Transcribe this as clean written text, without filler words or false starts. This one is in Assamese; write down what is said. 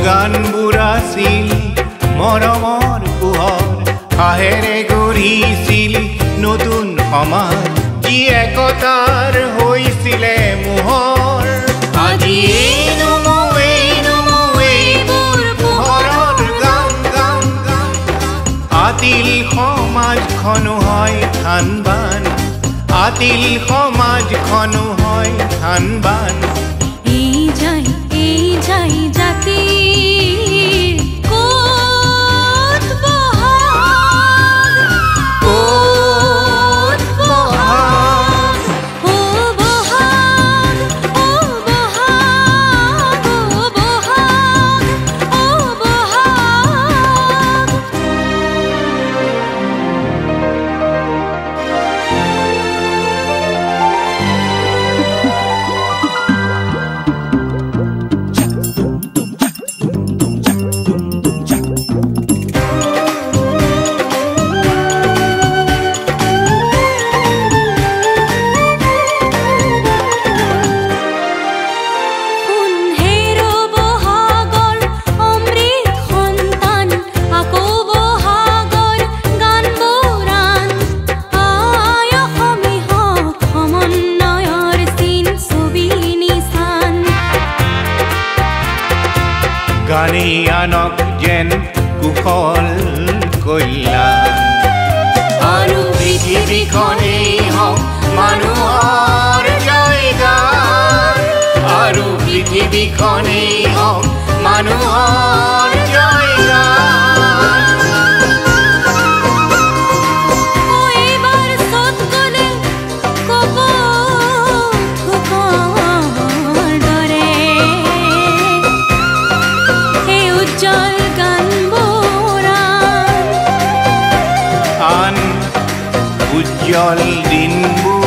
গানবোৰ আছিল মৰমৰ পোহৰ, সাহেৰে গঢ়িছিল নতুন সমাজ, যি একতাৰ হৈছিলে মোহৰ। আজি এই নুমো এই নুমো এইবোৰ পোহৰৰ গান গান গান। আতিল সমাজখনো হয় থান বান, আতিল সমাজখনো হয় থান বান। এই যাই জাতি ক'ত বহাগ, ক'ত বহাগ, ও বহাগ, ও বহাগ, ও বহাগ, ও বহাগ। হেৰ বহাগৰ অমৃত সন্তান, আকৌ বহাগৰ গানবোৰ আন। আই অসমী হওক সমন্বয়ৰ চিন ছবি নিচান। গানেই আনক যেন কুশল কল্যাণ, আৰু পৃথিৱীখনেই হওক মানুহৰ জয়গান, আৰু পৃথিৱীখনেই হওক মানুহৰ জয়গান। অ এইবাৰ চ'ত গ'লে কপৌ থোকৰ দৰে সেই উজ্জ্বল গানবোৰ আন। আন উজ্জ্বল দিনবোৰ।